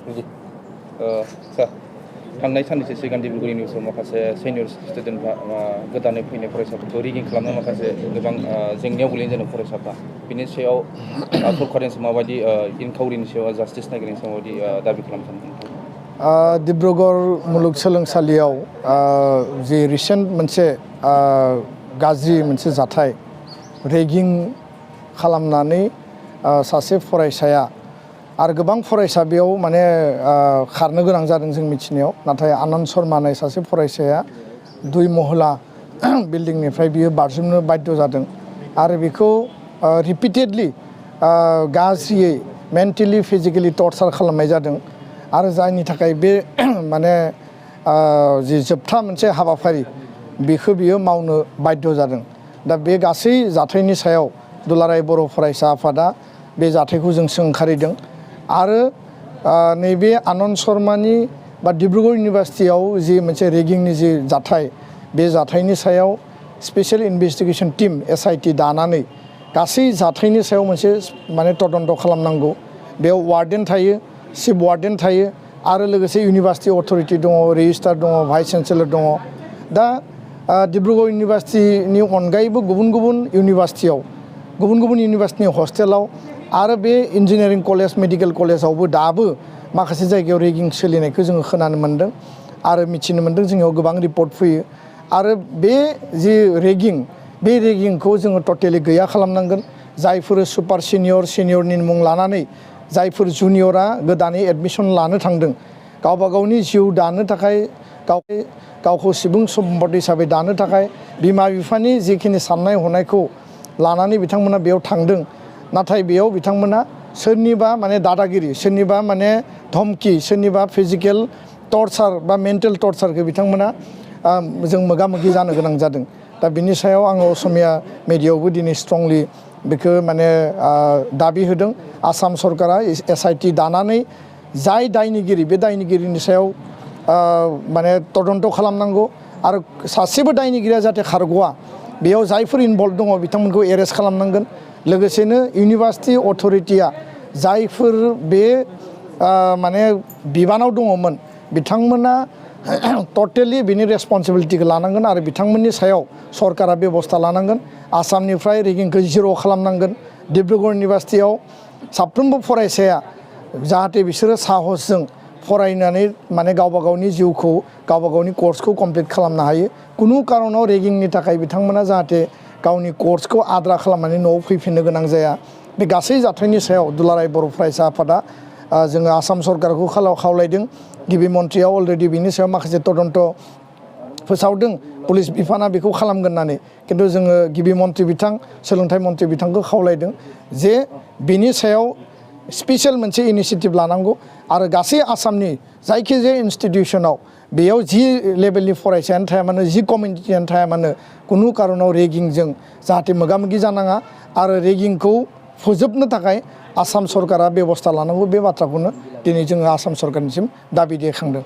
सार थांनाय साननैसो सिगां डिब्रुगड़ इउनिभार्सिटियाव माखासे सिनियर स्टुडेन्टफ्रा गोदानै फैनाय फरायसाफोरखौ रिगिं खालामनो माखासे गोबां जेंनायाव गोलैनाय जादों फरायसाफ्रा बिनि सायाव सरकारनि माबायदि इनकाउरिनि सायाव जास्टिस नागिरनायनि सायाव माबायदि दाबि खालामनो सानदों डिब्रुगड़ मुलुगसोलोंसालियाव जि रिसेन्ट मोनसे गाज्रि मोनसे जाथाय रेगिं खालामनानै सासे फरायसाया आरो गोबां फरायसा बेयाव माने खारनो गोनां जादों जों मिथिनायाव नाथाय आनन्द शर्मा होननाय सासे फरायसाया 2 महला बिल्डिंनिफ्राय बियो बारजुमनो बाध्य जादों आरो बेखौ रिपिटेडलि गाज्रियै मेन्टेलि फिजिकेलि टर्चार खालामनाय जादों आरो जायनि थाखाय बे माने जि जोबथा मोनसे हाबाफारि बेखौ बियो मावनो बाध्य जादों दा बे गासै जाथायनि सायाव दुलाराय बर' फरायसा आफादा बे जाथायखौ जों सोंखारिदों आरो नैबे आनन्द शर्मानि बा डिब्रुगड़ इउनिभार्सिटियाव जि मोनसे रेगिंनि जि जाथाय बे जाथायनि सायाव स्पेशल इनभेस्टिगेशन टीम SIT दानानै गासै जाथायनि सायाव मोनसे माने तदन्त खालामनांगौ बेयाव वार्डेन थायो चिफ वार्डेन थायो आरो लोगोसे इउनिभार्सिटि अथरिटि दङ रेजिस्ट्रार दङ भाइस चेन्सेलर दङ दा डिब्रुगड़ इउनिभार्सिटिनि अनगायैबो गुबुन गुबुन इउनिभार्सिटिनि हस्टेलाव आरो बे इन्जिनियारिं कलेज मेडिकेल कलेजावबो दाबो माखासे जायगायाव रेगिं सोलिनायखौ जोङो खोनानो मोन्दों आरो मिथिनो मोन्दों जोंनियाव गोबां रिपर्ट फैयो आरो बे जि रेगिं बे रेगिंखौ जोङो टटेलि गैया खालामनांगोन जायफोर सुपार सिनियरनि मुं लानानै जायफोर जुनियरा गोदानै एडमिसन लानो थांदों गावबा गावनि जिउ दानो थाखाय गावखौ सुबुं सम्पद हिसाबै दानो थाखाय बिमा बिफानि जिखिनि साननाय हनायखौ लानानै बिथांमोना बेयाव थांदों नाथाय बेयाव बिथांमोना सोरनिबा माने दादागिरि सोरनिबा माने धमकी सोरनिबा फिजिकेल टर्चार बा मेन्टेल टर्चारखौ बिथांमोना जों मोगा मोगि जानो गोनां जादों दा बिनि सायाव आङो असमिया मिडियायावबो दिनै स्ट्रंलि बेखौ माने दाबि होदों आसाम सरकारा SIT दानानै जाय दायनिगिरि बे दायनिगिरिनि सायाव माने तदन्त खालामनांगौ आरो सासेबो दायनिगिरिया जाहाथे खारग'वा बेयाव जायफोर इनभल्भ दङ बिथांमोनखौ एरेस्ट खालामनांगोन लोगोसेनो इउनिभार्सिटि अथरिटिया जायफोर बे माने बिबानाव दङमोन बिथांमोना टटेलि बिनि रेसपन्सिबिलिटिखौ लानांगोन आरो बिथांमोननि सायाव सरकारा बेबस्था लानांगोन आसामनिफ्राय रेगिंखौ 0 खालामनांगोन डिब्रुगड़ इउनिभार्सिटियाव साफ्रोमबो फरायसाया जाहाथे बिसोरो साहसजों फरायनानै माने गावबा गावनि जिउखौ गावबा गावनि कर्सखौ कमप्लिट खालामनो हायो कुनु कारनाव रेगिंनि थाखाय बिथांमोना जाहाथे गावनि कर्सखौ आद्रा खालामनानै न'आव फैफिननो गोनां जाया बे गासै जाथायनि सायाव दुलाराय बर' फरायसा आफादा जोङो आसाम सरकारखौ खावलायदों गिबि मन्थ्रिया अलरेडि बिनि सायाव माखासे तदन्त फोसावदों पुलिस बिफाना बेखौ खालामगोन होननानै खिन्थु जोङो गिबि मन्थ्रि बिथां सोलोंथाइ मन्थ्रि बिथांखौ खावलायदों जे बिनि सायाव स्पेशल मोनसे इनिशिएटिभ लानांगौ आरो गासै आसामनि जायखिजाया इनस्टिटिउसनाव बेयाव जि लेभेलनि फरायसायानो थाया मानो जि कमिउनिटियानो थाया मानो कुनु कारनाव रेगिंजों जाहाथे मोगा मोगि जानाङा आरो रेगिंखौ फोजोबनो थाखाय आसाम सरकारा बेबस्था लानांगौ बे बाथ्राखौनो दिनै जोङो आसाम सरकारनिसिम दाबि दैखांदों।